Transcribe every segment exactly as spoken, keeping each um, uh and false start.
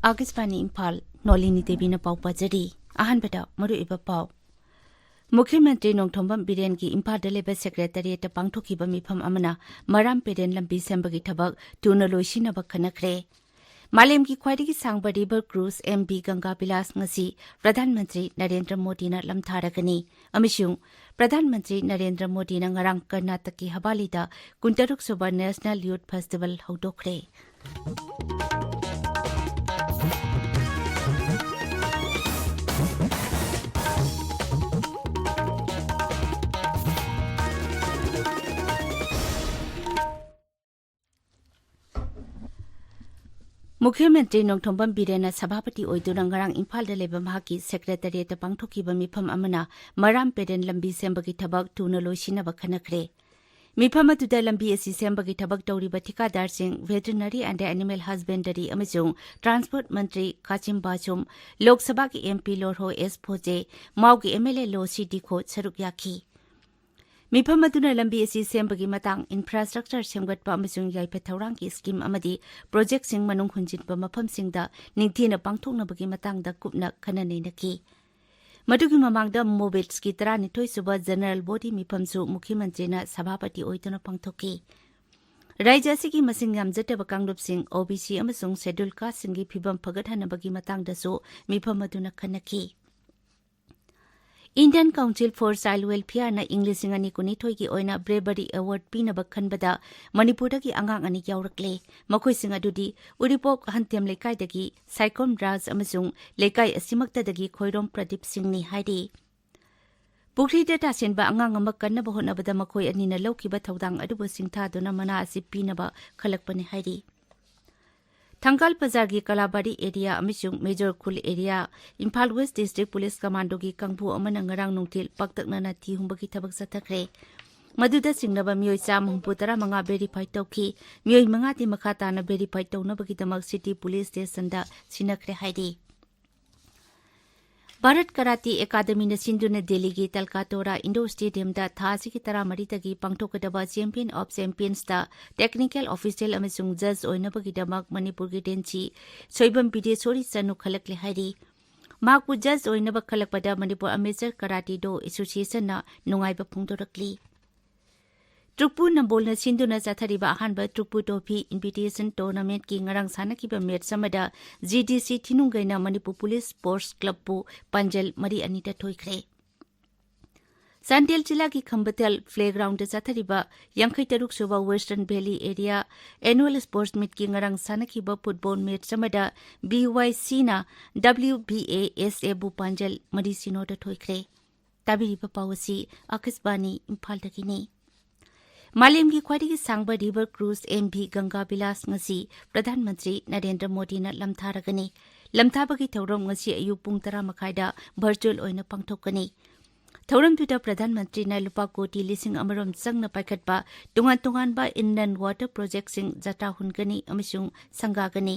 ꯑꯥꯀꯥꯁꯕꯥꯅꯤ ꯏꯝꯐꯥꯜ, ꯅꯣꯂꯤꯅꯤ ꯗꯦꯕꯤꯅ ꯄꯥꯎ ꯄꯥꯖꯔꯤ꯫ ꯑꯍꯥꯟꯕꯗ ꯃꯔꯨꯑꯣꯏꯕ ꯄꯥꯎ꯫ ꯃꯨꯈ꯭ꯌ ꯃꯟꯇ꯭ꯔꯤ ꯅꯣꯡꯊꯣꯝꯕꯝ ꯕꯤꯔꯦꯟꯒꯤ ꯏꯝꯐꯥꯜꯗ ꯂꯩꯕ ꯁꯦꯀ꯭ꯔꯦꯇꯔꯤꯌꯦꯠꯇ ꯄꯥꯡꯊꯣꯛꯈꯤꯕ ꯃꯤꯐꯝ ꯑꯃꯅ ꯃꯔꯥꯝ ꯄꯦꯔꯦꯟ ꯂꯝꯕꯤ ꯁꯦꯝꯕꯒꯤ ꯊꯕꯛ ꯊꯨꯅ ꯂꯣꯏꯁꯤꯟꯅꯕ ꯈꯟꯅꯈ꯭ꯔꯦ꯫ ꯃꯥꯂꯦꯝꯒꯤ ꯈ꯭ꯋꯥꯏꯗꯒꯤ ꯁꯥꯡꯕ ꯔꯤꯚꯔ ꯀ꯭ꯔꯨꯖ ꯑꯦꯝ ꯚꯤ ꯒꯪꯒꯥ ꯕꯤꯂꯥꯁ ꯉꯁꯤ ꯄ꯭ꯔꯙꯥꯟ ꯃꯟꯇ꯭ꯔꯤ ꯅꯔꯦꯟꯗ꯭ꯔ ꯃꯣꯗꯤꯅ ꯂꯝꯊꯥꯔꯒꯅꯤ꯫ ꯑꯃꯁꯨꯡ ꯄ꯭ꯔꯙꯥꯟ ꯃꯟꯇ꯭ꯔꯤ ꯅꯔꯦꯟꯗ꯭ꯔ ꯃꯣꯗꯤꯅ ꯉꯔꯥꯡ ꯀꯔꯅꯥꯇꯛꯀꯤ ꯍꯕꯥꯂꯤꯗ ꯀꯨꯟꯇꯔꯨꯛ ꯁꯨꯕ ꯅꯦꯁꯅꯦꯜ ꯌꯨꯊ ꯐꯦꯁꯇꯤꯚꯦꯜ ꯍꯧꯗꯣꯛꯈ꯭ꯔꯦ꯫ ꯃꯨꯈ꯭ꯌ ꯃꯟꯇ꯭ꯔꯤ ꯅꯣꯡꯊꯣꯝꯕꯝ ꯕꯤꯔꯦꯟꯅ ꯁꯚꯥꯄꯇꯤ ꯑꯣꯏꯗꯨꯅ ꯉꯔꯥꯡ ꯏꯝꯐꯥꯜꯗ ꯂꯩꯕ ꯃꯍꯥꯛꯀꯤ ꯁꯦꯀ꯭ꯔꯦꯇꯔꯤꯌꯦꯠꯇ ꯄꯥꯡꯊꯣꯛꯈꯤꯕ ꯃꯤꯐꯝ ꯑꯃꯅ ꯃꯔꯥꯝ ꯄꯦꯔꯦꯟ ꯂꯝꯕꯤ ꯁꯦꯝꯕꯒꯤ ꯊꯕꯛ ꯊꯨꯅ ꯂꯣꯏꯁꯤꯟꯅꯕ ꯈꯟꯅꯈ꯭ꯔꯦ꯫ ꯃꯤꯐꯝ ꯑꯗꯨꯗ ꯂꯝꯕꯤ ꯑꯁꯤ ꯁꯦꯝꯕꯒꯤ ꯊꯕꯛ ꯇꯧꯔꯤꯕ ꯊꯤꯀꯥꯗꯥꯔꯁꯤꯡ, Veterinary and Animal Husbandry ꯑꯃꯁꯨꯡ ꯇ꯭ꯔꯥꯟꯁꯄꯣꯔꯠ ꯃꯟꯇ꯭ꯔꯤ ꯀꯥꯆꯤꯝ ꯕꯥꯆꯨꯝ, ꯂꯣꯛ ꯁꯚꯥꯒꯤ M P Lorho S Pfoze, ꯃꯥꯎꯒꯤ M L A Losii Dikho ꯁꯔꯨꯛ ꯌꯥꯈꯤ꯫ ꯃꯤꯐꯝ ꯑꯗꯨꯅ ꯂꯝꯕꯤ ꯑꯁꯤ ꯁꯦꯝꯕꯒꯤ ꯃꯇꯥꯡ, ꯏꯟꯐ꯭ꯔꯥꯁ꯭ꯇ꯭ꯔꯛꯆꯔ ꯁꯦꯝꯒꯠꯄ ꯑꯃꯁꯨꯡ ꯌꯥꯏꯐ ꯊꯧꯔꯥꯡꯒꯤ ꯁ꯭ꯀꯤꯝ ꯑꯃꯗꯤ ꯄ꯭ꯔꯣꯖꯦꯛꯁꯤꯡ ꯃꯅꯨꯡ ꯍꯨꯟꯖꯤꯟꯕ ꯃꯐꯝꯁꯤꯡꯗ ꯅꯤꯡꯊꯤꯅ ꯄꯥꯡꯊꯣꯛꯅꯕꯒꯤ ꯃꯇꯥꯡꯗ ꯀꯨꯞꯅ ꯈꯟꯅ ꯅꯩꯅꯈꯤ꯫ ꯃꯗꯨꯒꯤ ꯃꯃꯥꯡꯗ ꯃꯣꯕꯤꯠꯁꯀꯤ ꯇꯔꯥꯅꯤꯊꯣꯏ ꯁꯨꯕ ꯖꯦꯅꯔꯦꯜ ꯕꯣꯗꯤ ꯃꯤꯐꯝꯁꯨ ꯃꯨꯈ꯭ꯌ ꯃꯟꯇ꯭ꯔꯤꯅ ꯁꯚꯥꯄꯇꯤ ꯑꯣꯏꯗꯨꯅ ꯄꯥꯡꯊꯣꯛꯈꯤ꯫ ꯔꯥꯖ꯭ꯌ ꯑꯁꯤꯒꯤ ꯃꯁꯤꯡ ꯌꯥꯝꯖꯗꯕ ꯀꯥꯡꯂꯨꯞꯁꯤꯡ, ꯑꯣ ꯕꯤ ꯁꯤ ꯑꯃꯁꯨꯡ ꯁꯦꯗ꯭ꯌꯨꯜ ꯀꯥꯁ꯭ꯠꯁꯤꯡꯒꯤ ꯐꯤꯚꯝ ꯐꯒꯠꯍꯟꯅꯕꯒꯤ ꯃꯇꯥꯡꯗꯁꯨ ꯃꯤꯐꯝ ꯑꯗꯨꯅ ꯈꯟꯅꯈꯤ꯫ Indian Council for Child Welfareꯅ ꯏꯪ ꯂꯤꯁꯤꯡ ꯑꯅꯤ ꯀꯨꯟꯅꯤꯊꯣꯏꯒꯤ ꯑꯣꯏꯅ ꯕ꯭ꯔꯦꯕꯔꯤ ꯑꯦꯋꯥꯔꯗ ꯄꯤꯅꯕ ꯈꯟꯕꯗ ꯃꯅꯤꯄꯨꯔꯗꯒꯤ ꯑꯉꯥꯡ ꯑꯅꯤ ꯌꯥꯎꯔꯛꯂꯦ꯫ ꯃꯈꯣꯏꯁꯤꯡ ꯑꯗꯨꯗꯤ ꯎꯔꯤꯄꯣꯛ ꯑꯍꯟꯇꯦꯝ ꯂꯩꯀꯥꯏꯗꯒꯤ ꯁꯥꯏꯀꯣꯝ ꯔꯥꯖ ꯑꯃꯁꯨꯡ ꯂꯩꯀꯥꯏ ꯑꯁꯤꯃꯛꯇꯗꯒꯤ ꯈꯣꯏꯔꯣꯝ ꯄ꯭ꯔꯗꯤꯞ ꯁꯤꯡꯅꯤ ꯍꯥꯏꯔꯤ꯫ ꯄꯨꯈ꯭ꯔꯤꯗ ꯇꯥꯁꯤꯟꯕ ꯑꯉꯥꯡ ꯑꯃ ꯀꯟꯅꯕ ꯍꯣꯠꯅꯕꯗ ꯃꯈꯣꯏ ꯑꯅꯤꯅ ꯂꯧꯈꯤꯕ ꯊꯧꯗꯥꯡ ꯑꯗꯨꯕꯨ ꯁꯤꯡꯊꯥꯗꯨꯅ ꯃꯅꯥ ꯑꯁꯤ ꯄꯤꯅꯕ ꯈꯜꯂꯛꯄꯅꯤ ꯍꯥꯏꯔꯤ꯫ ꯊꯪꯒꯥꯜ ꯕꯖꯥꯔꯒꯤ ꯀꯂꯥꯕꯥꯔꯤ ꯑꯦꯔꯤꯌꯥ ꯑꯃꯁꯨꯡ major Khul area Imphal west district police ꯀꯃꯥꯟꯗꯣꯒꯤ ꯀꯥꯡꯕꯨ ꯑꯃꯅ ꯉꯔꯥꯡ ꯅꯨꯡꯊꯤꯜ ꯄꯥꯛꯇꯛꯅꯅ ꯊꯤ ꯍꯨꯝꯕꯒꯤ ꯊꯕꯛ ꯆꯠꯊꯈ꯭ꯔꯦ꯫ ꯃꯗꯨꯗ ꯆꯤꯡꯅꯕ ꯃꯤꯑꯣꯏ ꯆꯥꯝꯃ ꯍꯨꯝꯐꯨ ꯇꯔꯥ ꯃꯉꯥ verify ꯇꯧꯈꯤ꯫ ꯃꯤꯑꯣꯏ ꯃꯉꯥꯗꯤ ꯃꯈꯥ ꯇꯥꯅ verify ꯇꯧꯅꯕꯒꯤꯗꯃꯛ city police stationꯗ ꯁꯤꯟꯅꯈ꯭ꯔꯦ ꯍꯥꯏꯔꯤ꯫ ꯚꯥꯔꯠ ꯀꯔꯥꯇꯤ ꯑꯦꯀꯥꯗꯃꯤꯅ ꯁꯤꯟꯗꯨꯅ ꯗꯦꯜꯂꯤꯒꯤ ꯇꯜꯀꯥꯇꯣꯔꯥ indoor stadiumꯗ ꯊꯥ ꯑꯁꯤꯒꯤ ꯇꯔꯥꯃꯔꯤꯗꯒꯤ ꯄꯥꯡꯊꯣꯛꯀꯗꯕ Champion of Championsꯇ technical official ꯑꯃꯁꯨꯡ judge ꯑꯣꯏꯅꯕꯒꯤꯗꯃꯛ ꯃꯅꯤꯄꯨꯔꯒꯤ ꯔꯦꯟꯁꯤ ꯁꯣꯏꯕꯝ ꯕꯤꯗꯦꯁꯣꯔꯤ ꯆꯅꯨ ꯈꯜꯂꯛꯂꯦ ꯍꯥꯏꯔꯤ꯫ ꯃꯍꯥꯛꯄꯨ judge ꯑꯣꯏꯅꯕ ꯈꯜꯂꯛꯄꯗ ꯃꯅꯤꯄꯨꯔ Amateur Karate Do Associationꯅ ꯅꯨꯡꯉꯥꯏꯕ ꯐꯣꯡꯗꯣꯔꯛꯂꯤ꯫ ꯇ꯭ꯔꯨꯛꯄꯨ ꯅꯝꯕꯣꯜꯅ ꯁꯤꯟꯗꯨꯅ ꯆꯠꯊꯔꯤꯕ ꯑꯍꯥꯟꯕ ꯇ꯭ꯔꯨꯛꯄꯨ Trophy Invitation Tournamentꯀꯤ ꯉꯔꯥꯡ ꯁꯥꯟꯅꯈꯤꯕ match ꯑꯃꯗ GDC ꯊꯤꯅꯨꯡꯒꯩꯅ ꯃꯅꯤꯄꯨꯔ Police Sports Clubꯄꯨ ꯄꯥꯟꯖꯜ ꯃꯔꯤ ꯑꯅꯤꯗ ꯊꯣꯏꯈ꯭ꯔꯦ꯫ ꯆꯥꯟꯗꯦꯜ ꯖꯤꯂꯥꯒꯤ ꯈꯝꯕꯊꯦꯜ playgroundꯗ ꯆꯠꯊꯔꯤꯕ ꯌꯥꯡꯈꯩ ꯇꯔꯨꯛ ꯁꯨꯕ Western Valley Area Annual Sports Meetꯀꯤ ꯉꯔꯥꯡ ꯁꯥꯟꯅꯈꯤꯕ football match ꯑꯃꯗ BYCꯅ WBASAꯕꯨ ꯄꯥꯟꯖꯜ ꯃꯔꯤ ꯁꯤꯅꯣꯗ ꯊꯣꯏꯈ꯭ꯔꯦ꯫ ꯇꯥꯕꯤꯔꯤꯕ ꯄꯥꯎ ꯑꯁꯤ ꯑꯥꯀꯥꯁꯕꯥꯅꯤ ꯏꯝꯐꯥꯜꯗꯒꯤꯅꯤ꯫ ꯃꯥꯂꯦꯝꯒꯤ ꯈ꯭ꯋꯥꯏꯗꯒꯤ ꯁꯥꯡꯕ river cruise MV Ganga Vilas ꯉꯁꯤ ꯄ꯭ꯔꯙꯥꯟ ꯃꯟꯇ꯭ꯔꯤ ꯅꯔꯦꯟꯗ꯭ꯔ ꯃꯣꯗꯤꯅ ꯂꯝꯊꯥꯔꯒꯅꯤ꯫ ꯂꯝꯊꯥꯕꯒꯤ ꯊꯧꯔꯝ ꯉꯁꯤ ꯑꯌꯨꯛ ꯄꯨꯡ ꯇꯔꯥ ꯃꯈꯥꯏꯗ virtual ꯑꯣꯏꯅ ꯄꯥꯡꯊꯣꯛꯀꯅꯤ꯫ ꯊꯧꯔꯝꯗꯨꯗ ꯄ꯭ꯔꯙꯥꯟ ꯃꯟꯇ꯭ꯔꯤꯅ ꯂꯨꯄꯥ ꯀꯣꯇꯤ ꯂꯤꯁꯤꯡ ꯑꯃꯔꯣꯝ ꯆꯪꯅ ꯄꯥꯏꯈꯠꯄ ꯇꯣꯉꯥꯟ ꯇꯣꯉꯥꯟꯕ inland water projectꯁꯤꯡ ꯖꯇ꯭ꯔꯥ ꯍꯨꯟꯒꯅꯤ ꯑꯃꯁꯨꯡ ꯁꯪꯒꯥꯒꯅꯤ꯫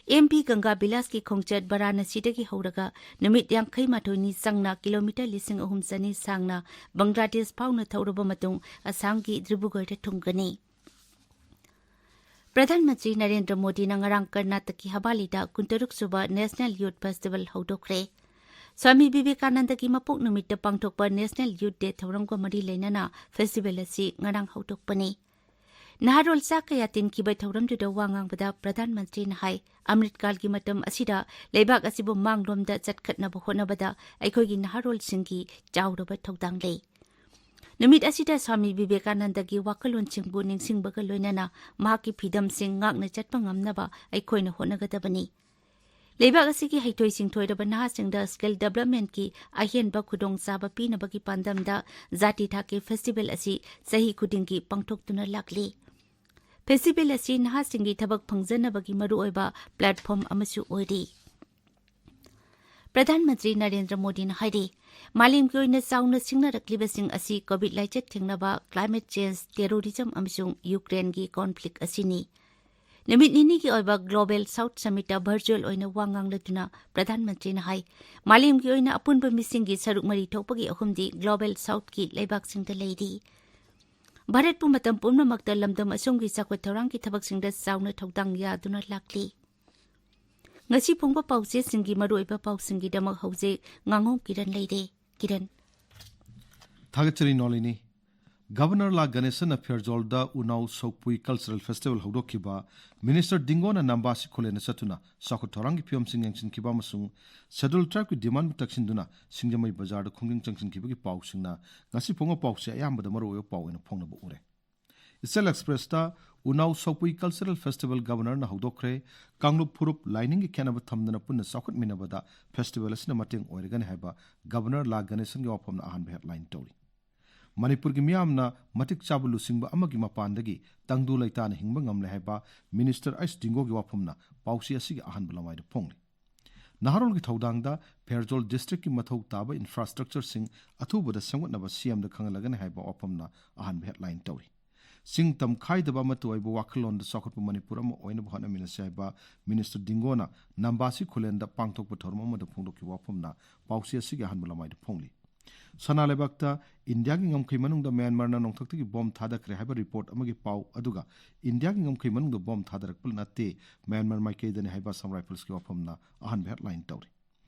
MV Ganga Vilasꯀꯤ ꯈꯣꯡꯆꯠ ꯕꯔꯥꯅꯁꯤꯗꯒꯤ ꯍꯧꯔꯒ ꯅꯨꯃꯤꯠ ꯌꯥꯡꯈꯩ ꯃꯥꯊꯣꯏꯅꯤ ꯆꯪꯅ kilometre ꯂꯤꯁꯤꯡ ꯑꯍꯨꯝ ꯆꯅꯤ ꯁꯥꯡꯅ ꯕꯪꯒ꯭ꯂꯥꯗꯦꯁ ꯐꯥꯎꯅ ꯊꯧꯔꯕ ꯃꯇꯨꯡ ꯑꯁꯥꯝꯒꯤ ꯗꯤꯕ꯭ꯔꯨꯒꯔꯗ ꯊꯨꯡꯒꯅꯤ꯫ ꯄ꯭ꯔꯙꯥꯟ ꯃꯟꯇ꯭ꯔꯤ ꯅꯔꯦꯟꯗ꯭ꯔ ꯃꯣꯗꯤꯅ ꯉꯔꯥꯡ ꯀꯔꯅꯥꯇꯛꯀꯤ ꯍꯕꯥꯂꯤꯗ ꯀꯨꯟꯇꯔꯨꯛ ꯁꯨꯕ National Youth Festival ꯍꯧꯗꯣꯛꯈ꯭ꯔꯦ꯫ ꯁ꯭ꯋꯥꯃꯤ ꯕꯤꯕꯦꯀꯥꯅꯟꯗꯒꯤ ꯃꯄꯣꯛ ꯅꯨꯃꯤꯠꯇ ꯄꯥꯡꯊꯣꯛꯄ National Youth Day ꯊꯧꯔꯝꯒ ꯃꯔꯤ ꯂꯩꯅꯅ festival ꯑꯁꯤ ꯉꯔꯥꯡ ꯍꯧꯗꯣꯛꯄꯅꯤ꯫ ꯅꯍꯥꯔꯣꯜ ꯆꯥ ꯀꯌꯥ ꯇꯤꯟꯈꯤꯕ ꯊꯧꯔꯝꯗꯨꯗ ꯋꯥ ꯉꯥꯡꯕꯗ ꯄ꯭ꯔꯙꯥꯟ ꯃꯟꯇ꯭ꯔꯤꯅ ꯍꯥꯏ, ꯑꯃ꯭ꯔꯤꯠꯀꯥꯜꯒꯤ ꯃꯇꯝ ꯑꯁꯤꯗ ꯂꯩꯕꯥꯛ ꯑꯁꯤꯕꯨ ꯃꯥꯡꯂꯣꯝꯗ ꯆꯠꯈꯠꯅꯕ ꯍꯣꯠꯅꯕꯗ ꯑꯩꯈꯣꯏꯒꯤ ꯅꯍꯥꯔꯣꯜꯁꯤꯡꯒꯤ ꯆꯥꯎꯔꯕ ꯊꯧꯗꯥꯡ ꯂꯩ꯫ ꯅꯨꯃꯤꯠ ꯑꯁꯤꯗ ꯁ꯭ꯋꯥꯃꯤ ꯕꯤꯕꯦꯀꯥꯅꯟꯗꯒꯤ ꯋꯥꯈꯜꯂꯣꯟꯁꯤꯡꯕꯨ ꯅꯤꯡꯁꯤꯡꯕꯒ ꯂꯣꯏꯅꯅ ꯃꯍꯥꯛꯀꯤ ꯐꯤꯗꯝꯁꯤꯡ ꯉꯥꯛꯅ ꯆꯠꯄ ꯉꯝꯅꯕ ꯑꯩꯈꯣꯏꯅ ꯍꯣꯠꯅꯒꯗꯕꯅꯤ꯫ ꯂꯩꯕꯥꯛ ꯑꯁꯤꯒꯤ ꯍꯩꯊꯣꯏ ꯁꯤꯡꯊꯣꯏꯔꯕ ꯅꯍꯥꯁꯤꯡꯗ skill developmentꯀꯤ ꯑꯍꯦꯟꯕ ꯈꯨꯗꯣꯡꯆꯥꯕ ꯄꯤꯅꯕꯒꯤ ꯄꯥꯟꯗꯝꯗ ꯖꯥꯇꯤ ꯊꯥꯛꯀꯤ festival ꯑꯁꯤ ꯆꯍꯤ ꯈꯨꯗꯤꯡꯒꯤ ꯄꯥꯡꯊꯣꯛꯇꯨꯅ ꯂꯥꯛꯂꯤ꯫ Festival ꯑꯁꯤ ꯅꯍꯥꯁꯤꯡꯒꯤ ꯊꯕꯛ ꯐꯪꯖꯅꯕꯒꯤ ꯃꯔꯨꯑꯣꯏꯕ platform ꯑꯃꯁꯨ ꯑꯣꯏꯔꯤ꯫ ꯄ꯭ꯔꯙꯥꯟ ꯃꯟꯇ꯭ꯔꯤ ꯅꯔꯦꯟꯗ꯭ꯔ ꯃꯣꯗꯤꯅ ꯍꯥꯏꯔꯤ, ꯃꯥꯂꯦꯝꯒꯤ ꯑꯣꯏꯅ ꯆꯥꯎꯅ ꯁꯤꯡꯅꯔꯛꯂꯤꯕꯁꯤꯡ ꯑꯁꯤ ꯀꯣꯚꯤꯗ ꯂꯥꯏꯆꯠ ꯊꯦꯡꯅꯕ, ꯀ꯭ꯂꯥꯏꯃꯦꯠ ꯆꯦꯟꯖ, ꯇꯦꯔꯣꯔꯤꯖꯝ ꯑꯃꯁꯨꯡ ꯌꯨꯀ꯭ꯔꯦꯟꯒꯤ ꯀꯣꯟꯐ꯭ꯂꯤꯛ ꯑꯁꯤꯅꯤ꯫ ꯅꯨꯃꯤꯠ ꯅꯤꯅꯤꯒꯤ ꯑꯣꯏꯕ ꯒ꯭ꯂꯣꯕꯦꯜ ꯁꯥꯎꯊ ꯁꯃꯤꯠꯇ ꯚꯔꯆꯨꯑꯦꯜ ꯑꯣꯏꯅ ꯋꯥ ꯉꯥꯡꯂꯗꯨꯅ ꯄ꯭ꯔꯙꯥꯟ ꯃꯟꯇ꯭ꯔꯤꯅ ꯍꯥꯏ, ꯃꯥꯂꯦꯝꯒꯤ ꯑꯣꯏꯅ ꯑꯄꯨꯟꯕ ꯃꯤꯁꯤꯡꯒꯤ ꯁꯔꯨꯛ ꯃꯔꯤ ꯊꯣꯛꯄꯒꯤ ꯑꯍꯨꯝꯗꯤ ꯒ꯭ꯂꯣꯕꯦꯜ ꯁꯥꯎꯊꯀꯤ ꯂꯩꯕꯥꯛꯁꯤꯡꯗ ꯂꯩꯔꯤ꯫ ꯚꯥꯔꯠꯄꯨ ꯃꯇꯝ ꯄꯨꯝꯅꯃꯛꯇ ꯂꯝꯗꯝ ꯑꯁꯣꯝꯒꯤ ꯆꯥꯎꯈꯠ ꯊꯧꯔꯥꯡꯒꯤ ꯊꯕꯛꯁꯤꯡꯗ ꯆꯥꯎꯅ ꯊꯧꯗꯥꯡ ꯌꯥꯗꯨꯅ ꯂꯥꯛꯂꯤ꯫ ꯉꯁꯤ ꯐꯣꯡꯕ ꯄꯥꯎꯆꯦꯁꯤꯡꯒꯤ ꯃꯔꯨꯑꯣꯏꯕ ꯄꯥꯎꯁꯤꯡꯒꯤꯗꯃꯛ ꯍꯧꯖꯤꯛ ꯉꯥꯉꯣꯝ ꯀꯤꯔꯟ ꯂꯩꯔꯦ꯫ ꯀꯤꯔꯟ꯫ ꯊꯥꯒꯠꯆꯔꯤ Nolini. Governor La ꯒꯅꯦꯁꯟꯅ ꯐꯦꯔꯖꯣꯜꯗ ꯎꯅꯥꯎ ꯁꯣꯛꯄꯨꯏ cultural festival ꯍꯧꯗꯣꯛꯈꯤꯕ minister ꯗꯤꯡꯒꯣꯅ ꯅꯝꯕꯥꯁꯤ ꯈꯨꯂꯦꯟꯗ ꯆꯠꯇꯨꯅ ꯆꯥꯎꯈꯠ ꯊꯧꯔꯥꯡꯒꯤ ꯐꯤꯕꯝꯁꯤꯡ ꯌꯦꯡꯁꯤꯟꯈꯤꯕ ꯑꯃꯁꯨꯡ ꯁꯦꯗꯨꯜ ꯇ꯭ꯔꯥꯏꯕꯀꯤ ꯗꯤꯃꯥꯟꯕꯨ ꯇꯛꯁꯤꯟꯗꯨꯅ ꯁꯤꯡꯖꯃꯩ ꯕꯖꯥꯔꯗ ꯈꯣꯡꯖꯪ ꯆꯪꯁꯤꯟꯈꯤꯕꯒꯤ ꯄꯥꯎꯁꯤꯡꯅ ꯉꯁꯤ ꯐꯣꯡꯕ ꯄꯥꯎꯁꯦ ꯑꯌꯥꯝꯕꯗ ꯃꯔꯨꯑꯣꯏꯕ ꯄꯥꯎ ꯑꯣꯏꯅ ꯐꯣꯡꯅꯕ ꯎꯔꯦ꯫ ꯏꯆꯦꯜ ꯑꯦꯛꯁꯄ꯭ꯔꯦꯁꯇ ꯎꯅꯥꯎ ꯁꯣꯛꯄꯨꯏ ꯀꯜꯆꯔꯦꯜ ꯐꯦꯁꯇꯤꯚꯦꯜ ꯒꯕꯔꯅꯔꯅ ꯍꯧꯗꯣꯛꯈ꯭ꯔꯦ꯫ ꯀꯥꯡꯂꯨꯞ ꯐꯨꯔꯨꯞ ꯂꯥꯏꯅꯤꯡꯒꯤ ꯈꯦꯠꯅꯕ ꯊꯝꯗꯅ ꯄꯨꯟꯅ ꯆꯥꯎꯈꯠꯃꯤꯟꯅꯕꯗ ꯐꯦꯁꯇꯤꯚꯦꯜ ꯑꯁꯤꯅ ꯃꯇꯦꯡ ꯑꯣꯏꯔꯒꯅꯤ ꯍꯥꯏꯕ ꯒꯕꯔꯅꯔ ꯂꯥ ꯒꯅꯦꯁꯟꯒꯤ ꯋꯥꯐꯝꯅ ꯑꯍꯥꯟꯕ ꯍꯦꯗꯂꯥꯏꯟ ꯇꯧꯔꯤ꯫ ꯃꯅꯤꯄꯨꯔꯒꯤ ꯃꯤꯌꯥꯝꯅ ꯃꯇꯤꯛ ꯆꯥꯕ ꯂꯨꯆꯤꯡꯕ ꯑꯃꯒꯤ ꯃꯄꯥꯟꯗꯒꯤ ꯇꯪꯗꯨ ꯂꯩꯇꯥꯅ ꯍꯤꯡꯕ ꯉꯝꯂꯦ ꯍꯥꯏꯕ ꯃꯤꯅꯤꯁꯇꯔ ꯑꯩꯆ ꯗꯤꯡꯒꯣꯒꯤ ꯋꯥꯐꯝꯅ ꯄꯥꯎꯆꯦ ꯑꯁꯤꯒꯤ ꯑꯍꯥꯟꯕ ꯂꯃꯥꯏꯗ ꯐꯣꯡꯂꯤ꯫ ꯅꯍꯥꯔꯣꯜꯒꯤ ꯊꯧꯗꯥꯡꯗ ꯐꯦꯔꯖꯣꯜ ꯗꯤꯁꯇ꯭ꯔꯤꯛꯀꯤ ꯃꯊꯧ ꯇꯥꯕ ꯏꯟꯐ꯭ꯔꯥꯁ꯭ꯇ꯭ꯔꯛꯆꯔꯁꯤꯡ ꯑꯊꯨꯕꯗ ꯁꯦꯝꯒꯠꯅꯕ ꯁꯤꯑꯦꯝꯗ ꯈꯪꯍꯜꯂꯒꯅꯤ ꯍꯥꯏꯕ ꯋꯥꯐꯝꯅ ꯑꯍꯥꯟꯕ ꯍꯦꯗꯂꯥꯏꯟ ꯇꯧꯔꯤ꯫ ꯆꯤꯡ ꯇꯝ ꯈꯥꯏꯗꯕ ꯑꯃꯠꯇ ꯑꯣꯏꯕ ꯋꯥꯈꯜꯂꯣꯟꯗ ꯆꯥꯎꯈꯠꯄ ꯃꯅꯤꯄꯨꯔ ꯑꯃ ꯑꯣꯏꯅꯕ ꯍꯣꯠꯅꯃꯤꯟꯅꯁꯤ ꯍꯥꯏꯕ ꯃꯤꯅꯤꯁꯇꯔ ꯗꯤꯡꯒꯣꯅ ꯅꯝꯕꯥꯁꯤ ꯈꯨꯂꯦꯟꯗ ꯄꯥꯡꯊꯣꯛꯄ ꯊꯧꯔꯝ ꯑꯃꯗ ꯐꯣꯡꯗꯣꯛꯈꯤꯕ ꯋꯥꯐꯝꯅ ꯄꯥꯎꯆꯦ ꯑꯁꯤꯒꯤ ꯑꯍꯥꯟꯕ ꯂꯃꯥꯏꯗ ꯐꯣꯡꯂꯤ꯫ ꯁꯅꯥ ꯂꯩꯕꯥꯛꯇ ꯏꯟꯗꯤꯌꯥꯒꯤ ꯉꯝꯈꯩ ꯃꯅꯨꯡꯗ ꯃ꯭ꯌꯥꯟꯃꯥꯔꯅ ꯅꯣꯡꯊꯛꯇꯒꯤ ꯕꯣꯝ ꯊꯥꯗꯈ꯭ꯔꯦ ꯍꯥꯏꯕ ꯔꯤꯄꯣꯔꯠ ꯑꯃꯒꯤ ꯄꯥꯎ ꯑꯗꯨꯒ ꯏꯟꯗꯤꯌꯥꯒꯤ ꯉꯝꯈꯩ ꯃꯅꯨꯡꯗ ꯕꯣꯝ ꯊꯥꯗꯔꯛꯄ ꯅꯠꯇꯦ, ꯃ꯭ꯌꯥꯟꯃꯥꯔ ꯃꯥꯏꯀꯩꯗꯅꯤ ꯍꯥꯏꯕ ꯑꯁꯥꯝ ꯔꯥꯏꯐꯜꯁꯀꯤ ꯋꯥꯐꯝꯅ ꯑꯍꯥꯟꯕ ꯍꯦꯗꯂꯥꯏꯟ ꯇꯧꯔꯤ꯫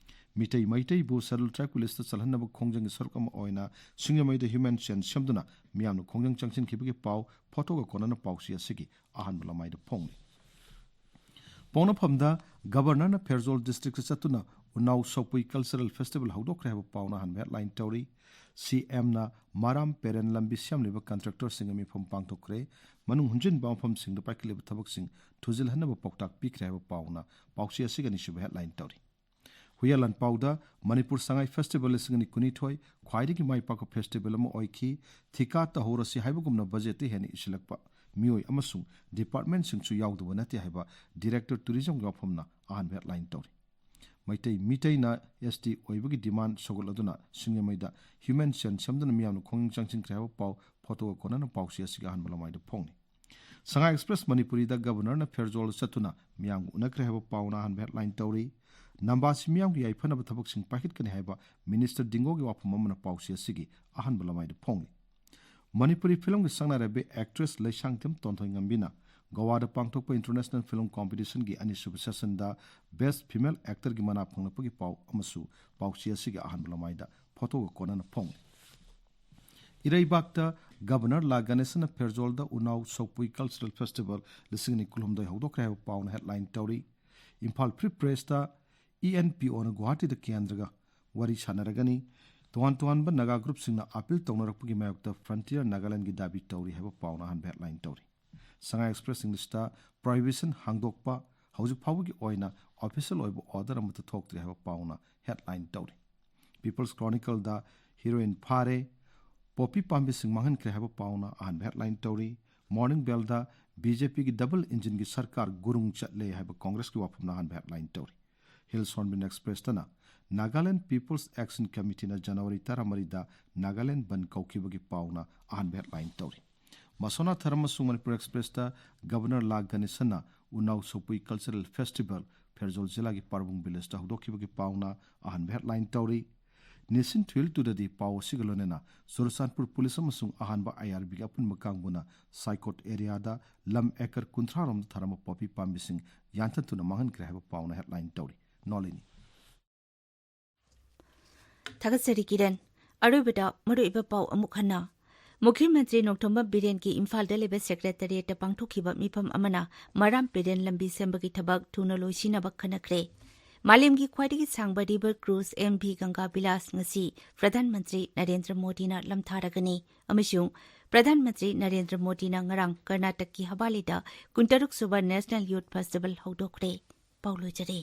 ꯃꯤꯇꯩ ꯃꯩꯇꯩꯕꯨ ꯁꯦꯗꯨꯜ ꯇ꯭ꯔꯥꯏꯕꯀꯤ ꯂꯤꯁꯇ ꯆꯜꯍꯟꯅꯕ ꯈꯣꯡꯖꯪꯒꯤ ꯁꯔꯨꯛ ꯑꯃ ꯑꯣꯏꯅ ꯁꯤꯡꯖꯃꯩꯗ ꯍ꯭ꯌꯨꯃꯦꯟ ꯆꯦꯟ ꯁꯦꯝꯗꯨꯅ ꯃꯤꯌꯥꯝꯅ ꯈꯣꯡꯖꯪ ꯆꯪꯁꯤꯟꯈꯤꯕꯒꯤ ꯄꯥꯎ ꯐꯣꯇꯣꯒ ꯀꯣꯟꯅꯅ ꯄꯥꯎꯆꯦ ꯑꯁꯤꯒꯤ ꯑꯍꯥꯟꯕ ꯂꯃꯥꯏꯗ ꯐꯣꯡꯂꯤ꯫ ꯄꯣꯛꯅꯐꯝꯗ ꯒꯕꯔꯅꯔꯅ ꯐꯦꯔꯖꯣꯜ ꯗꯤꯁꯇ꯭ꯔꯤꯛꯇ ꯆꯠꯇꯨꯅ ꯎꯅꯥꯎ ꯁꯣꯛꯄꯨꯏ ꯀꯜꯆꯔꯦꯜ ꯐꯦꯁꯇꯤꯚꯦꯜ ꯍꯧꯗꯣꯛꯈ꯭ꯔꯦ ꯍꯥꯏꯕ ꯄꯥꯎꯅ ꯑꯍꯥꯟꯕ ꯍꯦꯗꯂꯥꯏꯟ ꯇꯧꯔꯤ꯫ ꯁꯤꯑꯦꯝꯅ ꯃꯔꯥꯝ ꯄꯦꯔꯦꯟ ꯂꯝꯕꯤ ꯁꯦꯝꯂꯤꯕ ꯀꯟꯇ꯭ꯔꯦꯛꯇꯔꯁꯤꯡꯒ ꯃꯤꯐꯝ ꯄꯥꯡꯊꯣꯛꯈ꯭ꯔꯦ꯫ ꯃꯅꯨꯡ ꯍꯨꯟꯖꯤꯟꯕ ꯃꯐꯝꯁꯤꯡꯗ ꯄꯥꯏꯈꯠꯂꯤꯕ ꯊꯕꯛꯁꯤꯡ ꯊꯨꯖꯤꯜꯍꯟꯅꯕ ꯄꯥꯎꯇꯥꯛ ꯄꯤꯈ꯭ꯔꯦ ꯍꯥꯏꯕ ꯄꯥꯎꯅ ꯄꯥꯎꯆꯦ ꯑꯁꯤꯒꯤ ꯑꯅꯤꯁꯨꯕ ꯍꯦꯗꯂꯥꯏꯟ ꯇꯧꯔꯤ꯫ ꯍꯨꯏꯌꯥꯂꯥꯟ ꯄꯥꯎꯗ ꯃꯅꯤꯄꯨꯔ ꯁꯉꯥꯏ ꯐꯦꯁꯇꯤꯚꯦꯜ ꯂꯤꯁꯤꯡ ꯑꯅꯤ ꯀꯨꯟꯅꯤꯊꯣꯏ ꯈ꯭ꯋꯥꯏꯗꯒꯤ ꯃꯥꯏ ꯄꯥꯛꯄ ꯐꯦꯁꯇꯤꯚꯦꯜ ꯑꯃ ꯑꯣꯏꯈꯤ꯫ ꯊꯤꯀꯥ ꯇꯧꯍꯧꯔꯁꯤ ꯍꯥꯏꯕꯒꯨꯝꯅ ꯕꯖꯦꯠꯇ ꯍꯦꯟꯅ ꯏꯁꯤꯜꯂꯛꯄ ꯃꯤꯑꯣꯏ ꯑꯃꯁꯨꯡ ꯗꯤꯄꯥꯔꯠꯃꯦꯟꯠꯁꯤꯡꯁꯨ ꯌꯥꯎꯗꯕ ꯅꯠꯇꯦ ꯍꯥꯏꯕ ꯗꯤꯔꯦꯛꯇꯔ ꯇꯨꯔꯤꯖꯝꯒꯤ ꯋꯥꯐꯝꯅ ꯑꯍꯥꯟꯕ ꯍꯦꯗꯂꯥꯏꯟ ꯇꯧꯔꯤ꯫ ꯃꯩꯇꯩ ꯃꯤꯇꯩꯅ ꯑꯦꯁ ꯇꯤ ꯑꯣꯏꯕꯒꯤ ꯗꯤꯃꯥꯟ ꯁꯧꯒꯠꯂꯗꯨꯅ ꯁꯤꯡꯖꯃꯩꯗ ꯍ꯭ꯌꯨꯃꯦꯟ ꯆꯦꯟ ꯁꯦꯝꯗꯨꯅ ꯃꯤꯌꯥꯝꯅ ꯈꯣꯡꯅꯤꯡ ꯆꯪꯁꯤꯟꯈ꯭ꯔꯦ ꯍꯥꯏꯕ ꯄꯥꯎ ꯐꯣꯇꯣꯒ ꯀꯣꯟꯅꯅ ꯄꯥꯎꯆꯦ ꯑꯁꯤꯒꯤ ꯑꯍꯥꯟꯕ ꯂꯃꯥꯏꯗ ꯐꯣꯡꯂꯤ꯫ ꯁꯉꯥꯏ ꯑꯦꯛꯁꯄ꯭ꯔꯦꯁ ꯃꯅꯤꯄꯨꯔꯤꯗ ꯒꯕꯔꯅꯔꯅ ꯐꯦꯔꯖꯣꯜꯗ ꯆꯠꯇꯨꯅ ꯃꯤꯌꯥꯝꯒ ꯎꯅꯈ꯭ꯔꯦ ꯍꯥꯏꯕ ꯄꯥꯎꯅ ꯑꯍꯥꯟꯕ ꯍꯦꯗꯂꯥꯏꯟ ꯇꯧꯔꯤ꯫ ꯅꯝꯕꯥꯁꯤ ꯃꯤꯌꯥꯝꯒꯤ ꯌꯥꯏꯐꯅꯕ ꯊꯕꯛꯁꯤꯡ ꯄꯥꯏꯈꯠꯀꯅꯤ ꯍꯥꯏꯕ ꯃꯤꯅꯤꯁꯇꯔ ꯗꯤꯡꯒꯣꯒꯤ ꯋꯥꯐꯝ ꯑꯃꯅ ꯄꯥꯎꯆꯦ ꯑꯁꯤꯒꯤ ꯑꯍꯥꯟꯕ ꯂꯃꯥꯏꯗ ꯐꯣꯡꯂꯤ꯫ ꯃꯅꯤꯄꯨꯔꯤ ꯐꯤꯂꯝꯒꯤ ꯁꯛꯅꯥꯏꯔꯕꯤ ꯑꯦꯛꯇ꯭ꯔꯦꯁ ꯂꯩꯁꯥꯡꯊꯦꯝ ꯇꯣꯟꯊꯣꯏꯉꯝꯕꯤꯅ ꯒꯣꯋꯥꯗ ꯄꯥꯡꯊꯣꯛꯄ ꯏꯟꯇꯔꯅꯦꯁꯅꯦꯜ ꯐꯤꯂꯝ ꯀꯣꯝꯄꯤꯇꯤꯁꯟꯒꯤ ꯑꯅꯤꯁꯨꯕ ꯁꯦꯁꯟꯗ ꯕꯦꯁ꯭ꯠ ꯐꯤꯃꯦꯜ ꯑꯦꯛꯇꯔꯒꯤ ꯃꯅꯥ ꯐꯪꯂꯛꯄꯒꯤ ꯄꯥꯎ ꯑꯃꯁꯨ ꯄꯥꯎꯆꯦ ꯑꯁꯤꯒꯤ ꯑꯍꯥꯟꯕ ꯂꯃꯥꯏꯗ ꯐꯣꯇꯣꯒ ꯀꯣꯟꯅꯅ ꯐꯣꯡꯂꯤ꯫ ꯏꯔꯩꯕꯥꯛꯇ ꯒꯕꯔꯅꯔ ꯂꯥ ꯒꯅꯦꯁꯟꯅ ꯐꯦꯔꯖꯣꯜꯗ ꯎꯅꯥꯎ ꯁꯧꯄꯨꯏ ꯀꯜꯆꯔꯦꯜ ꯐꯦꯁꯇꯤꯚꯦꯜ ꯂꯤꯁꯤꯡ ꯑꯅꯤ ꯀꯨꯟꯍꯨꯝꯗꯣꯏ ꯍꯧꯗꯣꯛꯈ꯭ꯔꯦ ꯍꯥꯏꯕ ꯄꯥꯎꯅ ꯍꯦꯗꯂꯥꯏꯟ ꯇꯧꯔꯤ꯫ ꯏꯝꯐꯥꯜ ꯐ꯭ꯔꯤ ꯄ꯭ꯔꯦꯁꯇ ꯏ ꯑꯦꯟ ꯄꯤ ꯑꯣꯅ ꯒꯨꯋꯥꯍꯥꯇꯤꯗ ꯀꯦꯟꯗ꯭ꯔꯒ ꯋꯥꯔꯤ ꯁꯥꯟꯅꯔꯒꯅꯤ꯫ ꯇꯣꯉꯥꯟ ꯇꯣꯉꯥꯟꯕ ꯅꯥꯒꯥ ꯒ꯭ꯔꯨꯞꯁꯤꯡꯅ ꯑꯥꯄꯤꯜ ꯇꯧꯅꯔꯛꯄꯒꯤ ꯃꯥꯌꯣꯛꯇ ꯐ꯭ꯔꯟꯇꯤꯌꯔ ꯅꯥꯒꯥꯂꯦꯟꯒꯤ ꯗꯥꯕꯤ ꯇꯧꯔꯤ ꯍꯥꯏꯕ ꯄꯥꯎꯅ ꯑꯍꯥꯟꯕ ꯍꯦꯗꯂꯥꯏꯟ ꯇꯧꯔꯤ꯫ ꯁꯉꯥꯏ ꯑꯦꯛꯁꯄ꯭ꯔꯦꯁ ꯏꯪꯂꯤꯁꯇ ꯄ꯭ꯔꯣꯍꯤꯕꯤꯁꯟ ꯍꯥꯡꯗꯣꯛꯄ ꯍꯧꯖꯤꯛ ꯐꯥꯎꯕꯒꯤ ꯑꯣꯏꯅ ꯑꯣꯐꯤꯁꯤꯌꯦꯜ ꯑꯣꯏꯕ ꯑꯣꯔꯗꯔ ꯑꯃꯠꯇ ꯊꯣꯛꯇ꯭ꯔꯤ ꯍꯥꯏꯕ ꯄꯥꯎꯅ ꯍꯦꯗꯂꯥꯏꯟ ꯇꯧꯔꯤ꯫ ꯄꯤꯄꯜꯁ ꯀ꯭ꯔꯣꯅꯤꯀꯜꯗ ꯍꯤꯔꯣꯏꯟ ꯐꯥꯔꯦ, ꯄꯣꯄꯤ ꯄꯥꯝꯕꯤꯁꯤꯡ ꯃꯥꯡꯍꯟꯈ꯭ꯔꯦ ꯍꯥꯏꯕ ꯄꯥꯎꯅ ꯑꯍꯥꯟꯕ ꯍꯦꯗꯂꯥꯏꯟ ꯇꯧꯔꯤ꯫ ꯃꯣꯔꯅꯤꯡ ꯕꯦꯜꯗ ꯕꯤ ꯖꯦ ꯄꯤꯒꯤ ꯗꯕꯜ ꯏꯟꯖꯤꯟꯒꯤ ꯁꯔꯀꯥꯔ ꯒꯨꯔꯨꯡ ꯆꯠꯂꯦ ꯍꯥꯏꯕ ꯀꯣꯡꯒ꯭ꯔꯦꯁꯀꯤ ꯋꯥꯐꯝꯅ ꯑꯍꯥꯟꯕ ꯍꯦꯗꯂꯥꯏꯟ ꯇꯧꯔꯤ꯫ ꯍꯤꯜꯁ ꯍꯣꯔꯟꯕꯤꯜ ꯑꯦꯛꯁꯄ꯭ꯔꯦꯁꯇꯅ ꯅꯥꯒꯥꯂꯦꯟ ꯄꯤꯄꯜꯁ ꯑꯦꯛꯁꯟ ꯀꯃꯤꯇꯤꯅ ꯖꯅꯋꯥꯔꯤ ꯇꯔꯥꯃꯔꯤꯗ ꯅꯥꯒꯥꯂꯦꯟ ꯕꯟ ꯀꯧꯈꯤꯕꯒꯤ ꯄꯥꯎꯅ ꯑꯍꯥꯟꯕ ꯍꯦꯗꯂꯥꯏꯟ ꯇꯧꯔꯤ꯫ ꯃꯁꯣꯅꯥꯊꯔ ꯑꯃꯁꯨꯡ ꯃꯅꯤꯄꯨꯔ ꯑꯦꯛꯁꯄ꯭ꯔꯦꯁꯇ ꯒꯕꯔꯅꯔ ꯂꯥ ꯒꯅꯦꯁꯟꯅ ꯎꯅꯥꯎ ꯁꯧꯄꯨꯏ ꯀꯜꯆꯔꯦꯜ ꯐꯦꯁꯇꯤꯚꯦꯜ ꯐꯦꯔꯖꯣꯜ ꯖꯤꯂꯥꯒꯤ ꯄꯥꯔꯕꯨꯡ ꯚꯤꯂꯦꯖꯇ ꯍꯧꯗꯣꯛꯈꯤꯕꯒꯤ ꯄꯥꯎꯅ ꯑꯍꯥꯟꯕ ꯍꯦꯗꯂꯥꯏꯟ ꯇꯧꯔꯤ꯫ ꯅꯦꯁꯟ ꯊ꯭ꯔꯤꯜ ꯇꯨꯗꯗꯤ ꯄꯥꯎ ꯑꯁꯤꯒ ꯂꯣꯏꯅꯅ ꯆꯨꯔꯆꯥꯟꯄꯨꯔ ꯄꯨꯂꯤꯁ ꯑꯃꯁꯨꯡ ꯑꯍꯥꯟꯕ ꯑꯥꯏ ꯑꯥꯔ ꯕꯤꯒꯤ ꯑꯄꯨꯟꯕ ꯀꯥꯡꯕꯨꯅ ꯁꯥꯏꯀꯣꯠ ꯑꯦꯔꯤꯌꯥꯗ ꯂꯝ ꯑꯦꯀꯔ ꯀꯨꯟꯊ꯭ꯔꯥ ꯔꯣꯝꯗ ꯊꯥꯔꯝꯕ ꯄꯣꯄꯤ ꯄꯥꯝꯕꯤꯁꯤꯡ ꯌꯥꯟꯊꯠꯇꯨꯅ ꯃꯥꯡꯍꯟꯈ꯭ꯔꯦ ꯍꯥꯏꯕ ꯄꯥꯎꯅ ꯍꯦꯗꯂꯥꯏꯟ ꯇꯧꯔꯤ꯫ ꯅꯣꯂꯤꯅꯤ꯫ ꯊꯥꯒꯠꯆꯔꯤ ꯀꯤꯔꯟ꯫ ꯑꯔꯣꯏꯕꯗ ꯃꯔꯨꯑꯣꯏꯕ ꯄꯥꯎ ꯑꯃꯨꯛ ꯍꯟꯅ꯫ ꯃꯨꯈ꯭ꯌ ꯃꯟꯇ꯭ꯔꯤ ꯅꯣꯡꯊꯣꯝꯕꯝ ꯕꯤꯔꯦꯟꯒꯤ ꯏꯝꯐꯥꯜꯗ ꯂꯩꯕ ꯁꯦꯀ꯭ꯔꯦꯇꯔꯤꯌꯦꯠꯇ ꯄꯥꯡꯊꯣꯛꯈꯤꯕ ꯃꯤꯐꯝ ꯑꯃꯅ ꯃꯔꯥꯝ ꯄꯦꯔꯦꯟ ꯂꯝꯕꯤ ꯁꯦꯝꯕꯒꯤ ꯊꯕꯛ ꯊꯨꯅ ꯂꯣꯏꯁꯤꯟꯅꯕ ꯈꯟꯅꯈ꯭ꯔꯦ꯫ ꯃꯥꯂꯦꯝꯒꯤ ꯈ꯭ꯋꯥꯏꯗꯒꯤ ꯁꯥꯡꯕ ꯔꯤꯚꯔ ꯀ꯭ꯔꯨꯖ ꯑꯦꯝ ꯚꯤ ꯒꯪꯒꯥ ꯕꯤꯂꯥꯁ ꯉꯁꯤ ꯄ꯭ꯔꯙꯥꯟ ꯃꯟꯇ꯭ꯔꯤ ꯅꯔꯦꯟꯗ꯭ꯔ ꯃꯣꯗꯤꯅ ꯂꯝꯊꯥꯔꯒꯅꯤ ꯑꯃꯁꯨꯡ ꯄ꯭ꯔꯙꯥꯟ ꯃꯟꯇ꯭ꯔꯤ ꯅꯔꯦꯟꯗ꯭ꯔ ꯃꯣꯗꯤꯅ ꯉꯔꯥꯡ ꯀꯔꯅꯥꯇꯛꯀꯤ ꯍꯕꯥꯂꯤꯗ ꯀꯨꯟꯇꯔꯨꯛ ꯁꯨꯕ ꯅꯦꯁꯅꯦꯜ ꯌꯨꯊ ꯐꯦꯁꯇꯤꯚꯦꯜ ꯍꯧꯗꯣꯛꯈ꯭ꯔꯦ꯫ ꯄꯥꯎ ꯂꯣꯏꯖꯔꯦ꯫